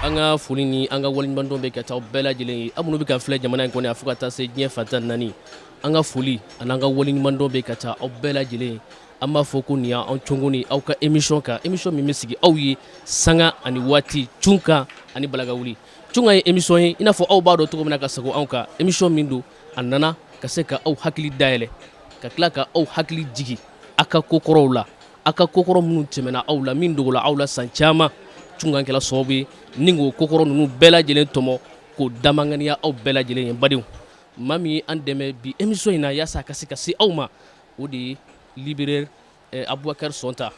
An ka foli ni an ka waleɲumandɔn bɛ ka taa bɛɛ lajɛlen ye, aw minnu bɛ ka filɛ jamana in kɔnɔ, fo ka taa se diɲɛ fan 14. An ka foli ani an ka waleɲumandɔn bɛ ka taa aw bɛɛ lajɛlen ye. An b'a fɔ ko nin y'an cogo ni aw ka émission kan, émission min bɛ sigi aw ye sanga ani waati, cun kan ani balaka wuli. Cunkan ye émission ye, i n'a fɔ aw b'a dɔn cogo min na ka sago anw kan. Émission min don, a nana ka se ka aw hakili dayɛlɛ, ka tila ka aw hakili jigi aw ka kokɔrɔw la, aw ka kokɔrɔ minnu tɛmɛna aw la, min dogola aw la san caman. Cunkan kɛla sababu ye ni k'o kokɔrɔ ninnu bɛɛ lajɛlen tɔmɔ k'o damaŋaniya aw bɛɛ lajɛlen ye. Badenw, maa min ye an dɛmɛ bi émission in na yaasa a ka se ka se aw ma, o de ye libraire Abubakari Sɔnta.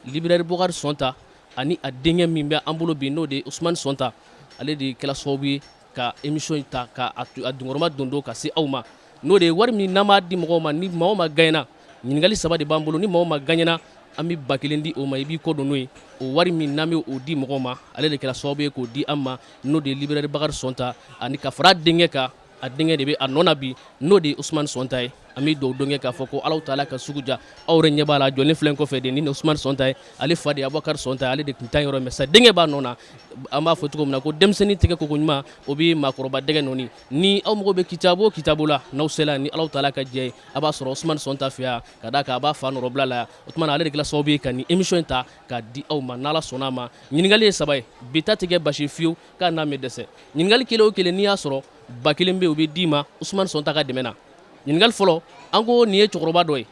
Libraire Bukari Sɔnta ani a denkɛ min bɛ an bolo bi, n'o de ye Usumani Sɔnta, ale de kɛla sababu ye ka émission in ta ka a dunkɔrɔma don don ka se aw ma. N'o de ye wari min n'an b'a di mɔgɔw ma, ni maa o maa gagnera, ɲininkali saba de b'an bolo, ni maa o maa gagnera, an bɛ 1000 di o ma, i b'i kɔ don n'o ye. O wari min n'an bɛ o di mɔgɔw ma, ale de kɛra sababu ye k'o di an ma, n'o de ye libraire Bakari Sɔnta ani ka fara a denkɛ kan. A denkɛ de bɛ a nɔ na bi, n'o de ye Usumani Sɔnta ye. An bɛ dugawu don kɛ k'a fɔ ko Ala taala ka sugu ja. Aw yɛrɛ ɲɛ b'a la, jɔlen filɛ kɔfɛ de, ni Usumani Sɔnta ye. Ale fa de ye Abubakari Sɔnta ye, ale de tun ta yɔrɔ mais sa denkɛ b'a nɔ na. An b'a fɔ cogo min na ko denmisɛnnin tɛgɛ koko ɲuman, o bɛ maakɔrɔba dɛgɛ nɔɔni. Ni aw mago bɛ kitabu o kitabu la, n'aw sera ni Ala taala ka jɛ ye, a b'a sɔrɔ Usumani Sɔnta fɛ yan, ka d'a kan a b'a fa nɔrɔbila la yan. O tuma na, ale de kɛra sababu ye ka nin émission in ta k'a di aw ma. N'Ala sɔnna a ma, ɲininkali ye saba ye bi. Ta tɛ kɛ basi fiyewu k'a n'a mɛ dɛsɛ. Ɲininkali kelen o kelen, n'i y'a sɔrɔ, 1000 bɛ yen, o bɛ d'i ma Usumani Sɔnta ka dɛmɛ na. Ɲininkali fɔlɔ, an ko nin ye cɛkɔrɔba dɔ ye.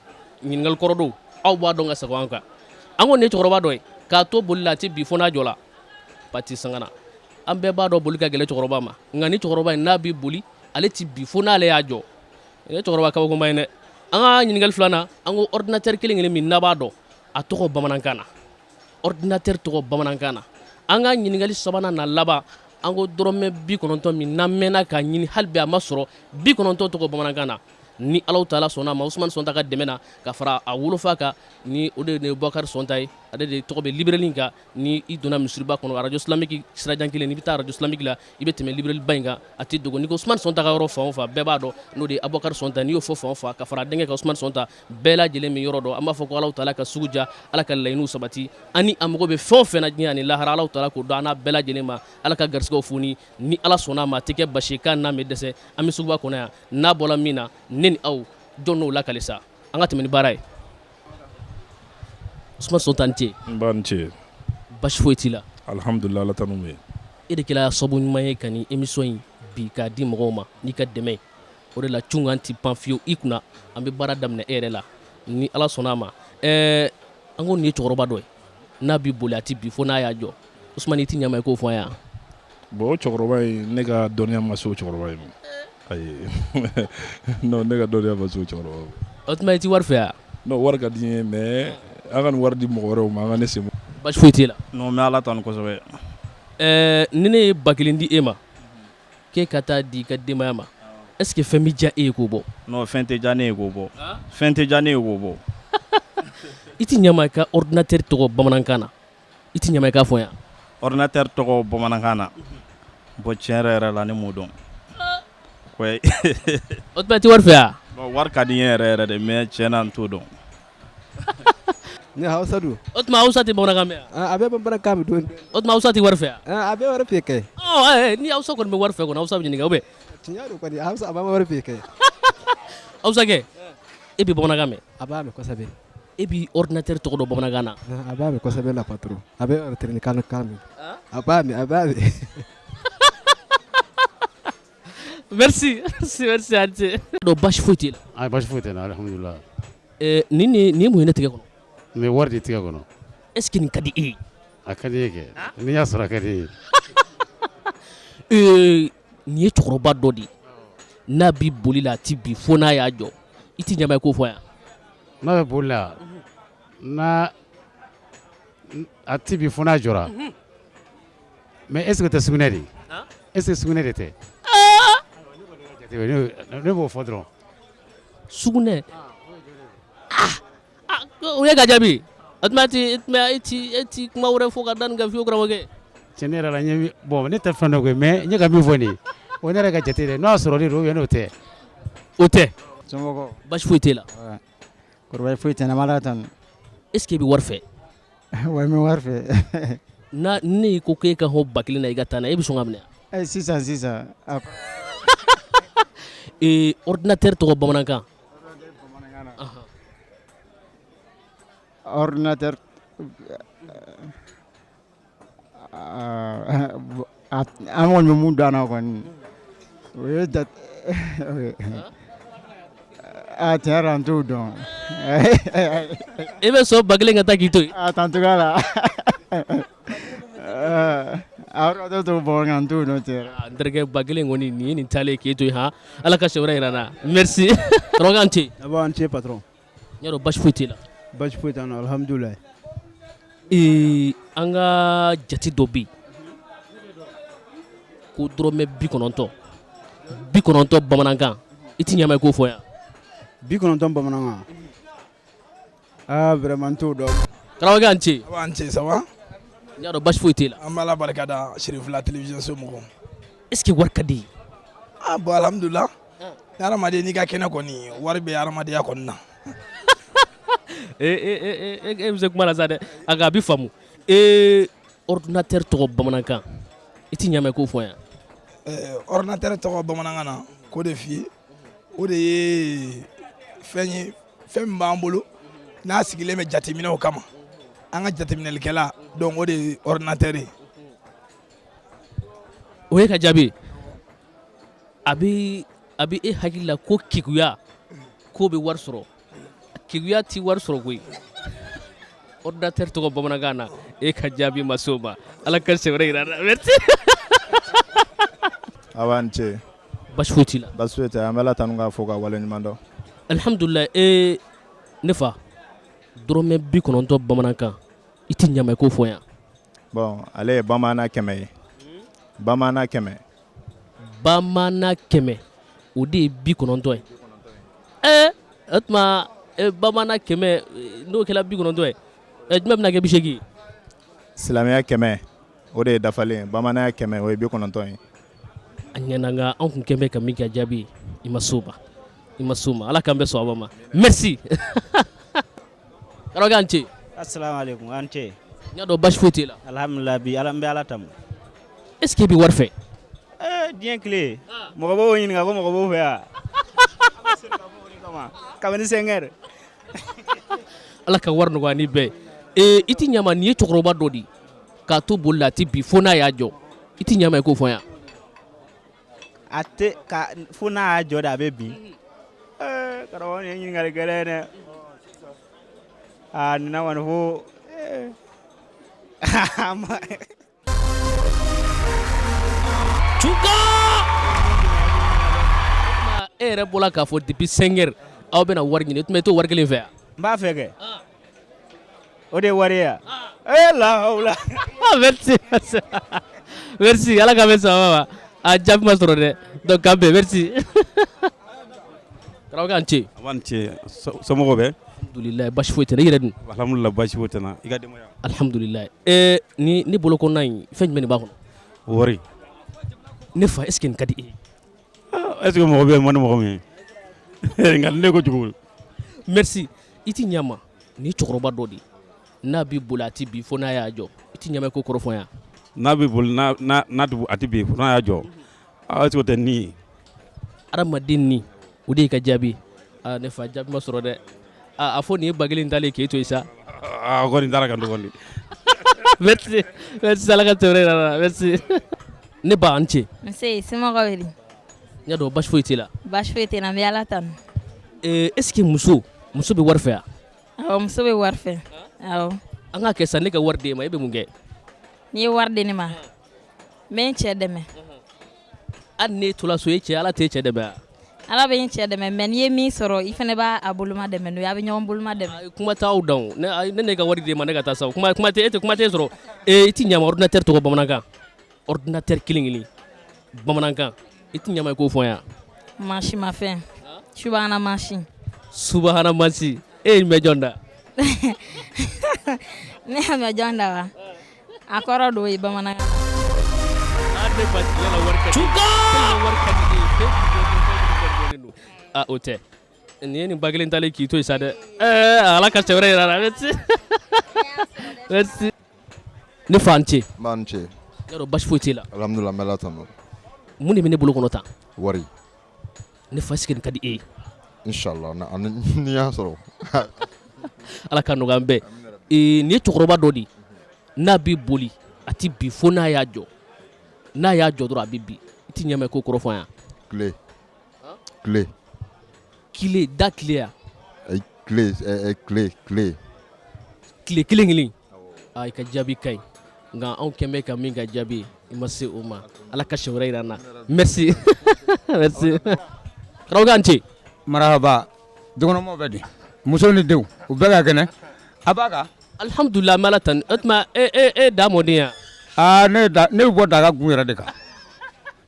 Ɲininkali kɔrɔ don, aw b'a dɔn ka sago an kan. An ko nin ye cɛkɔrɔba dɔ ye, k'a to boli la, a tɛ bi fo n'a jɔ la pati sangana. An bɛɛ b'a dɔn boli ka gɛlɛn cɛkɔrɔba ma, nka ni cɛkɔrɔba in n'a bɛ boli, ale tɛ bi fo n'ale y'a jɔ. Nin ye cɛkɔrɔba kabakoma ye dɛ. An ka ɲininkali filanan, an ko ordinateur kelen kelen min n'a b'a dɔn a tɔgɔ bamanankan na, ordinateur tɔgɔ bamanankan na. An ka ɲininkali sabanan na laban, an ko dɔrɔmɛ 90 min n'an mɛnna k'a ɲini, hali bi a ma sɔrɔ, 90 tɔgɔ bamanankan na. Ni Ala taala sɔnna a ma, Usumani Sɔnta ka dɛmɛ na ka fara a wolofa kan, ni o de ye Bubakari Sɔnta ye, ale de tɔgɔ bɛ librairie in kan. Ni i donna misiriba kɔnɔ, radio islamique sirajan kelen, n'i bɛ taa radio islamique la, i bɛ tɛmɛ librairie ba in kan, a tɛ dogo. N'i ko Usumani Sɔnta ka yɔrɔ fan o fan, bɛɛ b'a dɔn, n'o de ye Abubakari Sɔnta. N'i y'o fɔ fan o fan, ka fara a denkɛ kan Usumani Sɔnta, bɛɛ lajɛlen bɛ yɔrɔ dɔn. An b'a fɔ ko Ala taala ka sugu ja, Ala ka laɲiniw sabati, ani a mago bɛ fɛn o fɛn na diɲɛ ani lahara, Ala taala k'o dɔn an n'a bɛɛ lajɛlen ma. Ala ka garisɛgɛw foni. Ni Ala sɔnna a ma, a tɛ kɛ basi ye k'a n'a mɛ dɛsɛ. An bɛ suguba kɔnɔ yan, n'a bɔra min na, ne ni aw, jɔn n'o lakali sa? An ka tɛmɛ ni baara ye. Usumani Sɔnta, ni ce. N ba, ni ce. Basi foyi t'i la? Alhamdulillah, Ala tanu bɛ. E de kɛra sababu ɲuman ye ka nin émission in bi k'a di mɔgɔw ma n'i ka dɛmɛ ye. O de la cunkan ti pan fiyewu i kunna. An bɛ baara daminɛ e yɛrɛ la, ni Ala sɔnna a ma. An ko nin ye cɛkɔrɔba dɔ ye, n'a bɛ boli, a tɛ bi fo n'a y'a jɔ. Usumani, i tɛ ɲama i k'o fɔ an ye yan? Bon, o cɛkɔrɔba in, ne ka dɔnniya ma se o cɛkɔrɔba in ma. Ayi, non, ne ka dɔnniya ma se o cɛkɔrɔba ma. O tuma, i ti wari fɛ yan? Non, wari ka di n ye, mais an ka nin wari di mɔgɔ wɛrɛw ma, an ka ne sen. Basi foyi t'e la? Non, n bɛ Ala tanu kosɛbɛ. Ni ne ye 1000 di e ma k'e ka taa di i ka denbaya ma, est ce que fɛn bɛ diya e ye k'o bɔ? Non, fɛn tɛ diya ne ye k'o bɔ, fɛn tɛ diya ne ye k'o bɔ. I ti ɲama i ka ordinateur tɔgɔ bamanankan na, i ti ɲama i k'a fɔ yan? Ordinateur tɔgɔ bamanankan na? Bon, tiɲɛ yɛrɛ yɛrɛ la, ne m'o dɔn. Ouais. O tuma, i ti wari fɛ yan? Bon, wari ka di n ye yɛrɛ yɛrɛ de, mais tiɲɛ na, n t'o dɔn. Ni Hausa don. O tuma, Hausa tɛ bamanankan mɛn yan? A bɛ bamanankan mɛn dɔɔni. O tuma, Hausa tɛ wari fɛ yan? A bɛ wari fɛ kɛ. Ɔ ni Hausa kɔni bɛ wari fɛ kɔni, Hausa bɛ ɲininka ou bien? Tiɲɛ don kɔni, Hausa a b'a wari fɛ kɛ. Hausa kɛ, e bɛ bamanankan mɛn? A b'a mɛn kosɛbɛ. E b'i ordinateur tɔgɔ dɔn bamanankan na? A b'a mɛn kosɛbɛ la, patron. A bɛ ordinateur kan kan mɛn. A b'a mɛn, a b'a mɛn. Merci, merci, merci, a ni ce. Donc basi foyi t'e la? Ayi, basi foyi tɛ n na, alhamdulillah. Nin ye mun ye ne tɛgɛ kɔnɔ? Nin ye wari de tɛgɛ kɔnɔ. Est ce que nin ka di e ye? A ka di n ye kɛ, n'i y'a sɔrɔ a ka di n ye. Nin ye cɛkɔrɔba dɔ de ye, n'a bɛ boli la, a tɛ bi fo n'a y'a jɔ. I tɛ ɲama i k'o fɔ yan? N'a bɛ boli la, n'a a tɛ bi fo n'a jɔra. Mais est ce que o tɛ sugunɛ de ye? Est ce que sugunɛ de tɛ? Ne b'o fɔ dɔrɔn. Sugunɛ, o ye ka jaabi. O tuma, e ti kuma wɛrɛ fɔ ka da nin kan fiyewu, karamɔgɔkɛ? Tiɲɛ ne yɛrɛ la, ɲɛ bon, ne tɛ fɛn dɔ kɛ, mais n ye ka min fɔ nin ye, o ne yɛrɛ ka jate dɛ, n'o y'a sɔrɔ de don ou bien n'o tɛ. O tɛ. Somɔgɔw? Basi foyi t'e la? Kɔrɔbaya foyi tɛ n na, n b'Ala tanu. Est ce que i bɛ wari fɛ? Ouais, n bɛ wari fɛ. Na ne ko k'e ka hɔn 1000 na i ka taa n'a ye, e bɛ sɔn k'a minɛ? Sisan sisan. Ordinateur tɔgɔ bamanankan. Ordinateur, an kɔni bɛ mun dɔn a na kɔni, o ye a tiɲɛ yɛrɛ la n t'o dɔn. E bɛ sɔn 1000 ka taa k'i to yen? A tan cogoya la. A ordinateur tɔgɔ bamanankan n t'o dɔn tiɲɛ yɛrɛ la. N terikɛ, 1000 kɔni nin ye nin taalen k'e to yen han. Ala ka siɲɛ wɛrɛ jira an na. Merci. Karamɔgɔkɛ, a ni ce. An ba, a ni ce patron. N y'a dɔn basi foyi t'e la. Basi foyi t'an na, alhamdulilayi. Ee, an ka jate dɔ bɛ yen ko dɔrɔmɛ 90, 90 bamanankan, i ti ɲa ma i k'o fɔ yan. 90 bamanankan, aa vraiment n t'o dɔn. Karamɔgɔkɛ, a ni ce. A ni ce, ça va? N y'a dɔn basi foyi t'e la. An bɛ Ala barika da, Cherifila télévision so mɔgɔw. Est ce que wari ka di ye? Ah bon, alhamdulillah, ni hadamaden n'i ka kɛnɛ kɔni, wari bɛ hadamadenya kɔni na. E e bɛ se kuma la sa dɛ, a a bɛ faamu. Ee, ordinateur tɔgɔ bamanankan, i ti ɲa ma i k'o fɔ yan. Ordinateur tɔgɔ bamanankan na, k'o de f'i ye, o de ye fɛn ye, fɛn min b'an bolo n'a sigilen bɛ jateminɛw kama, an ka jateminɛlikɛla, donc o de ye ordinateur ye. O ye ka jaabi. A bɛ e hakili la ko keguya k'o bɛ wari sɔrɔ. Keguya ti wari sɔrɔ koyi. Ordinateur tɔgɔ bamanankan na, e ka jaabi ma s'o ma. Ala ka siɲɛ wɛrɛ jira an na. Merci. Awa, ni ce. Basi foyi t'i la. Basi foyi tɛ, an bɛ Ala tanu k'a fo k'a waleɲuman dɔn. Alihamudulila. Ee, ne fa, dɔrɔmɛ 90 bamanankan, i ti ɲa ma i k'o fɔ yan. Bon, ale ye bamanan 100 ye, bamanan 100. Bamanan 100, o de ye 90 ye. Ɛɛ, o tuma bamanan 100, n'o kɛra 90 ye, jumɛn bɛna kɛ 80 ye? Silamɛya 100, o de ye dafalen ye. Bamananya 100, o ye 90 ye. A ɲɛna, nka anw kun kɛn bɛ ka min kɛ jaabi ye, i ma s'o ma, i ma s'o ma. Ala k'an bɛn sawaba ma. Merci. Karamɔgɔkɛ, a ni ce. Asalaamaaleykum, an ce. N y'a dɔn basi foyi t'e la. Alhamdulilah, bi ala n bɛ Ala tanu. Est ce que e bɛ wari fɛ? Ɛɛ, diɲɛ tile, mɔgɔ b'o ɲininka ko mɔgɔ b'o fɛ wa? Kabini 5 heures. Ala ka wari nɔgɔya ni bɛɛ. Ee, i ti ɲa ma, nin ye cɛkɔrɔba dɔ de ye k'a to boli la, a ti bi fo n'a y'a jɔ. I ti ɲa ma i k'o fɔ yan. A tɛ ka fo n'a y'a jɔ de a bɛ bin. Ɛɛ, karamɔgɔ, nin ye ɲininkali gɛlɛn ye dɛ. Aa, nin na kɔni fo ɛɛ. Cuka! E yɛrɛ bɔra k'a fɔ depuis 5 heures aw bɛna wari ɲini, o tuma i t'o wari kelen fɛ yan? N b'a fɛ kɛ. O de ye wari ye wa? Ee la. Merci, merci. Ala k'an bɛn sababa ma. A jaabi ma sɔrɔ dɛ, donc k'an bɛn, merci. Karamɔgɔkɛ, a ni ce. A ni ce, somɔgɔw bɛ? Alhamdulilayi, basi foyi tɛ n na. I yɛrɛ dun? Alhamdulilayi, basi foyi tɛ n na. I ka denbaya? Alhamdulilayi. Ee, ni ne bolo kɔnɔna in, fɛn jumɛn de b'a kɔnɔ? Wari. Ne fa, est ce que nin ka di e ye? Est ce que mɔgɔ bɛ yen man di mɔgɔ min ye? Nka ne kojugu. Merci. I ti ɲa ma, nin ye cɛkɔrɔba dɔ de ye, n'a bɛ boli a tɛ bin fo n'a y'a jɔ. I ti ɲa ma i k'o kɔrɔ fɔ n ye. N'a bɛ boli n'a n'a a tɛ bin fo n'a y'a jɔ. Est ce que o tɛ ni ye? Adamaden ni, o de y'i ka jaabi. Aa, ne fa, jaabi ma sɔrɔ dɛ. Aa, a fɔ nin ye 1000 talen k'e to yen sa. Aa, kɔni taara ka dɔgɔnin. Merci, merci. Ala ka tɛmɛ yɛrɛ la. Merci. Ne ba, a ni ce. Nse, somɔgɔw bɛ di? N y'a dɔn basi foyi t'e la. Baasi foyi tɛ n na, n bɛ Ala tanu. Ee, est ce que muso bɛ wari fɛ yan? Awɔ, muso bɛ wari fɛ, awɔ. An k'a kɛ sa, ne ka wari d'e ma, e bɛ mun kɛ? N'i ye wari di ne ma, n bɛ n cɛ dɛmɛ. Hali n'e tola so, e cɛ, Ala t'e cɛ dɛmɛ wa? Ala bɛ n cɛ dɛmɛ, mais n'i ye min sɔrɔ, i fana b'a a boloma dɛmɛ n'o ye, a bɛ ɲɔgɔn boloma dɛmɛ. Kuma t'aw dan o. Ne ne ka wari d'e ma, ne ka taa sa. Kuma kuma tɛ e tɛ kuma t'e sɔrɔ. Ee, i ti ɲa ma, ordinateur tɔgɔ bamanankan. Ordinateur kelen kelen bamanankan, i ti ɲa ma i k'o fɔ n ye. Mansimafɛn, subahana mansin. Subahana mansin, e ye nin mɛn jɔn da? Ne y'a mɛn jɔn da wa? A kɔrɔ d'o ye bamanankan na. Ne ba, tiɲɛ la wari ka di. Wari ka di e ye. Ah, o tɛ. Nin ye nin 1000 talen k'i to yen sa dɛ. Ɛɛ, Ala ka cɛ wɛrɛ yira la. Merci. Merci. Ne fa ni ce. Nba ni ce. Y'a dɔn basi foyi t'e la. Alhamdulilah n bɛ Ala tanu. Mun de bɛ ne bolo kɔnɔ tan? Wari. Ne fa est-ce que nin ka di e ye? Inshallah ni y'a sɔrɔ. Ala ka nɔgɔya an bɛɛ. Ee nin ye cɛkɔrɔba dɔ de ye n'a bɛ boli a tɛ bin fo n'a y'a jɔ n'a y'a jɔ dɔrɔn a bɛ bin i tɛ ɲɛ ma i k'o kɔrɔ fɔ an ye. Tile. Tile. Kile da tile ya? Ayi tile tile tile. Tile kelen kelen. Aa i ka jaabi ka ɲi nka anw kɛn bɛ ka min ka jaabi i ma se o ma Ala ka siɲɛ wɛrɛ jira an na merci merci karamɔgɔkɛ a ni ce. Marahaba dukɔnɔmɔgɔw bɛ di muso ni denw u bɛɛ ka kɛnɛ a b'a kan. Alihamudulila an bɛ Ala tanu o tuma e e e da mɔden ya. Aa ne da ne bɛ bɔ daga gun yɛrɛ de kan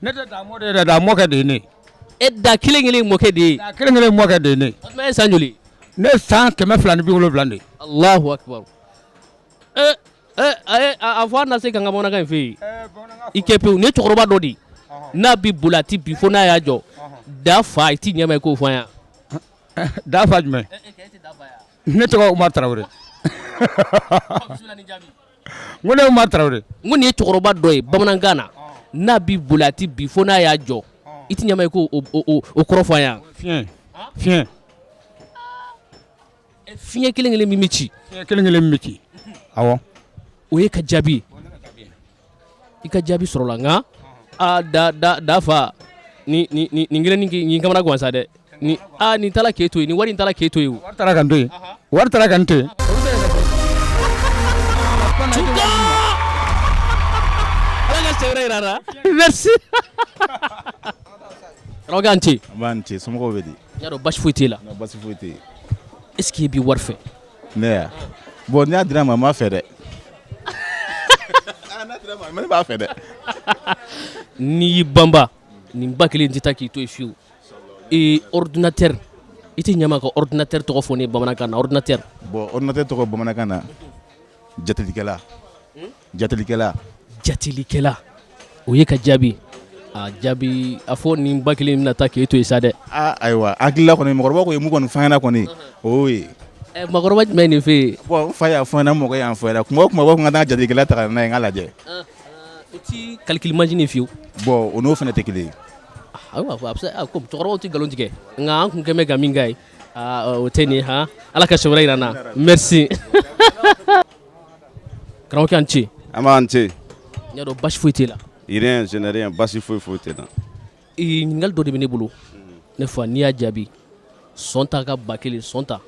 ne tɛ da mɔden yɛrɛ da mɔkɛ de ye ne ye. E da kelen kelen mɔkɛ de ye. Da kelen kelen mɔkɛ de ye ne ye. O tuma e ye san joli ye. Ne ye san 270 de ye. Alahu akibaru ee ee a fɔ an na se ka n ka bamanankan in f'e ye i kɛ pewu nin ye cɛkɔrɔba dɔ de ye n'a bɛ boli a tɛ bin fo n'a y'a jɔ da fa i t'i ɲɛ ma i k'o fɔ an ye. Da fa jumɛn ne tɔgɔ Umaru Tarawele n ko ne Umaru Tarawele n ko nin ye cɛkɔrɔba dɔ ye bamanankan na n'a bɛ boli a tɛ bin fo n'a y'a jɔ i t'i ɲɛ ma i k'o o kɔrɔ fɔ an ye. Fiɲɛ fiɲɛ. Fiɲɛ kelen kelen min bɛ ci. Fiɲɛ kelen kelen min bɛ ci awɔ. O ye ka jaabi i ka jaabi sɔrɔla nka aa da da da fa ni ni ni nin kelen nin kamana gan sa dɛ ni aa nin taara k'e to yen nin wari in taara k'e to yen o. Wari taara ka n to yen wari taara ka n to yen. Ala ka siɲɛ wɛrɛ jira an na merci. Karamɔgɔkɛ a ni ce. Nba a ni ce somɔgɔw bɛ di. N y'a dɔn basi foyi t'e la. Non basi foyi tɛ yen. Est ce que e bɛ wari fɛ? Ne ya bon n'a dira n ma n b'a fɛ dɛ. N'a dira n ma ne b'a fɛ dɛ. N'i y'i banba nin ba kelen tɛ taa k'i to yen fiyewu. Ee ordinateur i tɛ ɲɛ n ma ka ordinateur tɔgɔ fɔ ne ye bamanankan na ordinateur. Bon ordinateur tɔgɔ bamanankan na jatelikɛla jatelikɛla. Jatelikɛla o ye ka jaabi a jaabi a fɔ nin ba kelen bɛna taa k'e to yen sa dɛ. Aa ayiwa hakilila kɔni mɔgɔkɔrɔba ko ye mun kɔni fɔ an ɲɛna kɔni o y'o ye. Ɛ mɔgɔkɔrɔba jumɛn ye nin f'e ye? Bon n fa y'a fɔ n ɲɛna n mɔkɛ y'a fɔ n ɲɛna kuma o kuma u b'a fɔ n ka taa jatelikɛla ta ka na n'a ye n k'a lajɛ. O ti calcul machine ye fiyewu. Bon o n'o fana tɛ kelen ye. Ayiwa a bɛ se komi cɛkɔrɔbaw tɛ nkalon tigɛ nka an kun kɛn bɛ ka min k'a ye aa o tɛ nin ye han Ala ka siɲɛ wɛrɛ jira an na merci. Karamɔgɔkɛ a ni ce. An ba a ni ce. N y'a dɔn basi foyi t'e la. Rien je n'ai rien basi foyi foyi tɛ n na. Ee ɲininkali dɔ de bɛ ne bolo ne fa n'i y'a jaabi Sɔnta ka ba kelen Sɔnta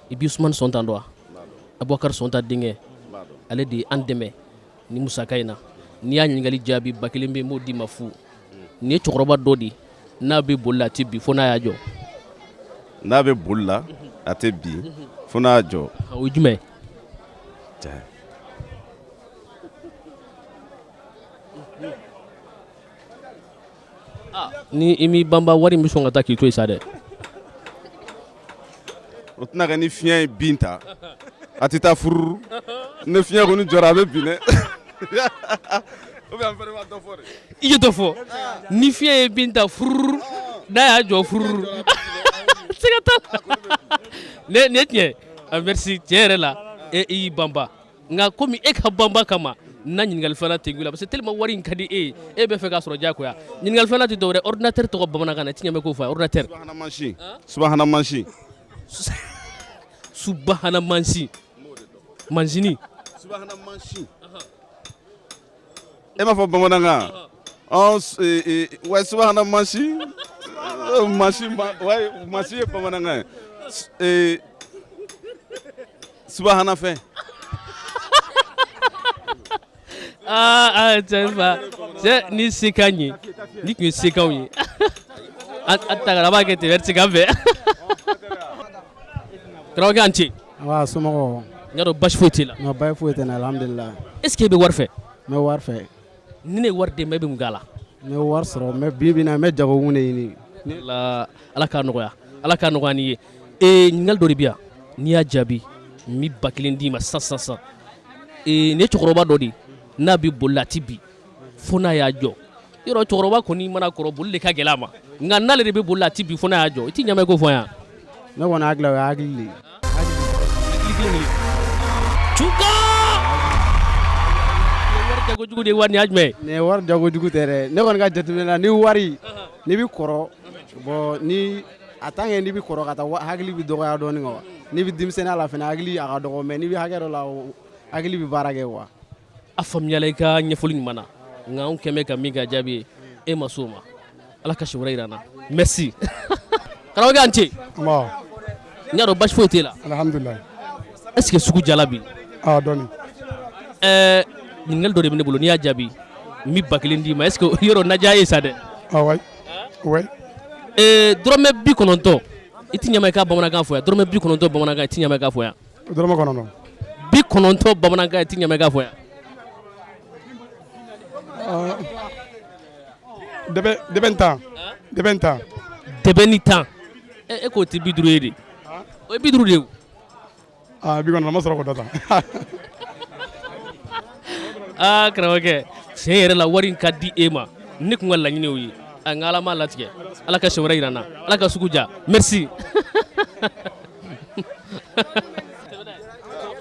i bɛ Usumani Sɔnta dɔn wa Abubakari Sɔnta denkɛ ale de ye an dɛmɛ ni musaka in na n'i y'a ɲininkali jaabi ba kelen bɛ yen n b'o d'i ma fu nin ye cɛkɔrɔba dɔ de ye n'a bɛ boli la a tɛ bin fo n'a y'a jɔ. N'a bɛ boli la a tɛ bin fo n'a y'a jɔ. O ye jumɛn ye? Ni i m'i banba wari in bɛ sɔn ka taa k'i to yen sa dɛ. O tɛna kɛ ni fiɲɛ ye bin ta a tɛ taa furu ni fiɲɛ kɔni jɔra a bɛ bin dɛ. Ou bien an fana b'a dɔ fɔ de. I ye dɔ fɔ ni fiɲɛ ye bin ta furu n'a y'a jɔ furu siga t'a la nin ye tiɲɛ ye merci tiɲɛ yɛrɛ la e i y'i banba. Nka komi e ka banba kama na ɲininkali filanan tɛ la parce que tellement wari in ka di e ye e bɛ fɛ k'a sɔrɔ diyagoya ɲininkali filanan tɛ dɔwɛrɛ ordinateur tɔgɔ bamanankan na i tɛ ɲɛ k'o fɔ ordinateur subahana mansin subahana mansin mansini subahana mansin e m'a fɔ bamanankan wa subahana mansin mansin mansin ye bamanankan ye subahana fɛn aa cɛ fa cɛ ni se kan ye ni tun ye sekanw ye a ta a b'a kɛ ten wɛrɛ sekan fɛ karamɔgɔkɛ a ni ce Nba somɔgɔw n y'a dɔn basi foyi t'e la non basi foyi tɛ n na alhamdulillah est ce que e bɛ wari fɛ n bɛ wari fɛ ni ne ye wari d'e ma e bɛ mun k'a la n bɛ wari sɔrɔ mais bi bi in na n bɛ jagokun de ɲini Ala k'a nɔgɔya Ala k'a nɔgɔya n'i ye ee ɲininkali dɔ de bɛ yan n'i y'a jaabi n bɛ 1000 d'i ma sisan sisan sisan ee nin ye cɛkɔrɔba dɔ de ye n'a bɛ boli la a tɛ bin fo n'a y'a jɔ yɔrɔ cɛkɔrɔba kɔni mana kɔrɔ boli de ka gɛlɛn a ma nka n'ale de bɛ boli la a tɛ bin fo n'a y'a jɔ i t'i ɲɛ ma i k'o fɔ n ye ne kɔni hakili la o ye hakili de ye hakili kelen kelen cuka jago jugu de ye wa nin y'a jumɛn ye? Nin ye wari jago jugu tɛ dɛ. Ne kɔni ka jateminɛ la, ni wari, n'i bɛ kɔrɔ, bon, ni en tant que n'i bɛ kɔrɔ ka taa, hakili bɛ dɔgɔya dɔɔnin quoi. N'i bɛ denmisɛnninya la fana, hakili a ka dɔgɔ, mais n'i bɛ hakɛ dɔ la, hakili bɛ baara kɛ quoi. A faamuyala i ka ɲɛfɔli ɲuman na, nka anw kɛn bɛ ka min kɛ jaabi ye, e ma s'o ma. Ala ka siɲɛ wɛrɛ jira an na. Merci. Karamɔgɔkɛ, a ni ce. N y'a dɔn basi foyi t'e la. Alhamdulilayi. Est ce que sugu jala bi? Ah, dɔɔni. Ɛɛ, ɲininkali dɔ de bɛ ne bolo, n'i y'a jaabi n bɛ 1000 d'i ma. Est ce que yɔrɔ na diya ye sa dɛ? Ah ouais. Ouais. Ee, dɔrɔmɛ 90, i ti ɲama i ka bamanankan fɔ yan. Dɔrɔmɛ 90 bamanankan, i ti ɲama i k'a fɔ yan. Dɔrɔmɛ 90. 90 bamanankan, i ti ɲama i k'a fɔ yan. Dɛbɛ dɛbɛ 10. Dɛbɛ 10. Dɛbɛ ni 10. E k'o tɛ 50 ye de? O ye 50 de ye o. Ah, 90 ma sɔrɔ k'o da tan. Aa karamɔgɔkɛ, tiɲɛ yɛrɛ la, wari in ka di e ma. Ne tun ka laɲini y'o ye, nka Ala m'a latigɛ. Ala ka siɲɛ wɛrɛ jira an na. Ala ka sugu ja. Merci.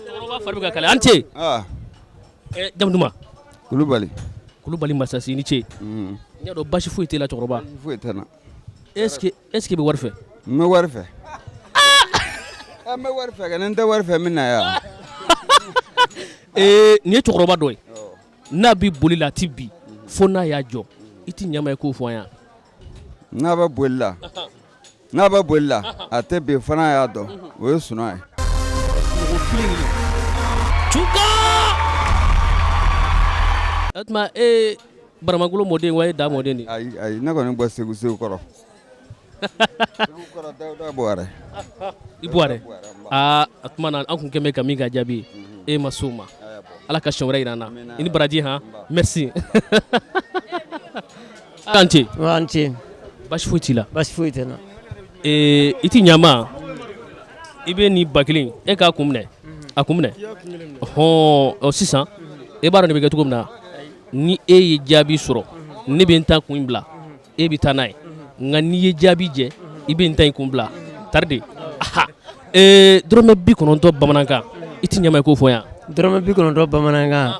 Cɛkɔrɔba fari bɛ ka kalaya. An ce. Jamu duman? Kulubali. Kulubali Masasi, i ni ce. N y'a dɔn basi foyi t'e la cɛkɔrɔba. Foyi tɛ n na. Est ce que i bɛ wari fɛ? N bɛ wari fɛ. N bɛ wari fɛ kɛ, ni n tɛ wari fɛ, n bɛ na yan. Ee, nin ye cɛkɔrɔba dɔ ye, n'a bɛ boli la, a tɛ bin fo n'a y'a jɔ. I tɛ ɲama ye k'o fɔ an yan. N'a bɛ boli la, n'a bɛ boli la, a tɛ bin fo n'a y'a dɔn, o ye sunɔ ye. Mɔgɔ kelen kelen. Cuka! O tuma e Baramangolo mɔden wa e da mɔden de? Ayi ayi, ne kɔni bɔ Segu, Segu kɔrɔ. Segu kɔrɔ, Dawuda Buwarɛ. I Buwarɛ. Aa, a tuma na an kun kɛn bɛ ka min ka jaabi, e ma s'o ma. Ala ka siɲɛ wɛrɛ jira an na. I ni baraji han. Merci. An ce. An ce. Basi foyi t'i la? Basi foyi tɛ n na. Ee, i ti ɲama, i bɛ nin 1000, e k'a kun minɛ, a kun minɛ. Ɔhɔn, ɔ sisan e b'a dɔn nin bɛ kɛ cogo min na. Ni e ye jaabi sɔrɔ, ne bɛ n ta kun bila, e bɛ taa n'a ye. Nka n'i ye jaabi jɛ, i bɛ n ta in kun bila. Tari de. Aha. Ee, dɔrɔmɛ 90 bamanankan, i ti ɲama i k'o fɔ yan. Dɔrɔmɛ 90 bamanankan.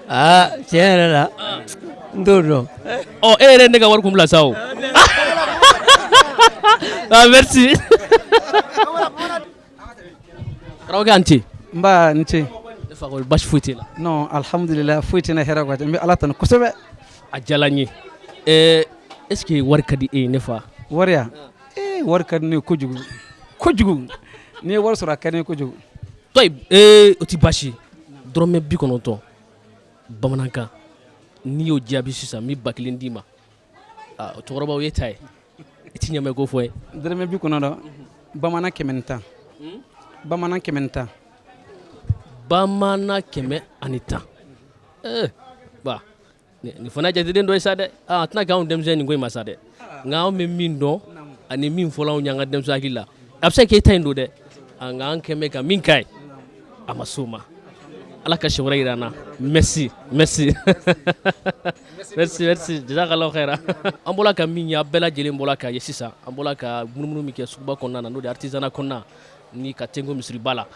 Aa, tiɲɛ yɛrɛ la, n t'o dɔn. Ɔ, e yɛrɛ ne ka wari kun bila sa o. Ah, merci. Karamɔgɔkɛ, a ni ce. Nba, n ce. Ne fa, kɔni basi foyi t'e la? Non, alhamdulillah, foyi tɛ n na, hɛrɛ kɔ. N bɛ Ala tanu kosɛbɛ. A diyara n ye. Ɛɛ, est ce que wari ka di e ye, ne fa? Wari ya? Ee, wari ka di ne ye kojugu kojugu. N'i ye wari sɔrɔ, a ka di n ye kojugu. Tɔyi, ee, o tɛ baasi ye. Dɔrɔmɛ 90 bamanankan, n'i y'o jaabi sisan, n bɛ 1000 d'i ma. Aa, o cɛkɔrɔba, o ye ta ye. I ti ɲama i k'o fɔ n ye. Dɔrɔmɛ 90, bamanan 110. Bamanan 110. Bamanan 110. Ee ba, nin fana jateden dɔ ye sa dɛ. A tɛna kɛ anw denmisɛn nin ko in ma sa dɛ. Nka anw bɛ min dɔn ani min fɔla anw ye an ka denmisɛn hakili la, a bɛ se ka kɛ e ta in don dɛ. Nka an kɛn bɛ ka min k'a ye, a ma s'o ma. Ala ka siɲɛ wɛrɛ jira an na. Merci, merci, merci, merci. Jazakallahu khaira. An bɔra ka min ye, a bɛɛ lajɛlen bɔra k'a ye sisan. An bɔra ka munumunu min kɛ suguba kɔnɔna na, n'o de ye artisanat kɔnɔna ni ka tenko misiriba la.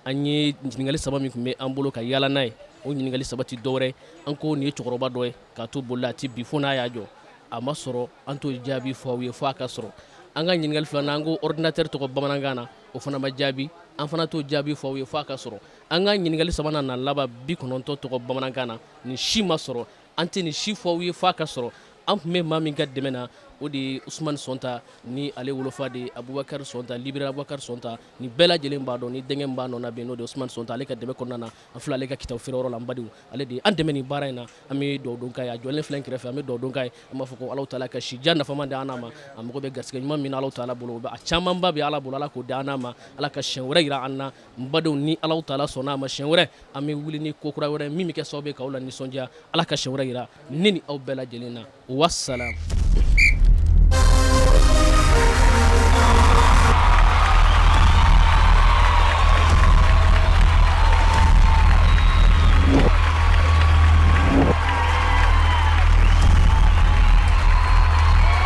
An ye ɲininkali saba min tun bɛ an bolo ka yala n'a ye, o ɲininkali saba tɛ dɔwɛrɛ. An ko nin ye cɛkɔrɔba dɔ ye k'a to bolila, a tɛ bin fo n'a y'a jɔ. A ma sɔrɔ, an t'o jaabi fɔ aw ye fo a ka sɔrɔ. An ka ɲininkali filanan, an ko ordinateur tɔgɔ bamanankan na, o fana ma jaabi. An fana t'o jaabi fɔ aw ye fo a ka sɔrɔ. An ka ɲininkali sabanan na laban, 90 tɔgɔ bamanankan na, nin si ma sɔrɔ. An tɛ nin si fɔ aw ye fo a ka sɔrɔ. An tun bɛ maa min ka dɛmɛ na, o de ye Usumani Sɔnta ni ale wolofa de ye Abubakari Sɔnta, libéré Abubakari Sɔnta. Ni bɛɛ lajɛlen b'a dɔn ni denkɛ b'a nɔ na bi, n'o de ye Usumani Sɔnta. Ale ka dɛmɛ kɔnɔna na, an filɛ ale ka kitabu feereyɔrɔ la. N badenw, ale de ye an dɛmɛ nin baara in na. An bɛ dugawu don k'a ye, a jɔlen filɛ n kɛrɛfɛ. An bɛ dugawu don k'a ye, an b'a fɔ ko Alahu taala ka si jan nafama di an n'a ma. A mago bɛ garisɛgɛ ɲuman min na Alahu taala bolo, a camanba bɛ Ala bolo, Ala k'o di an n'a ma. Ala ka siɲɛ wɛrɛ jira an na. N badenw, ni Alahu taala sɔnna a ma, siɲɛ wɛrɛ an bɛ wuli ni ko kura wɛrɛ min bɛ kɛ sababu ye k'aw la nisɔndiya. Ala ka siɲɛ wɛrɛ jira ne ni aw bɛɛ lajɛlen na. Wassalam.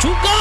Cuka!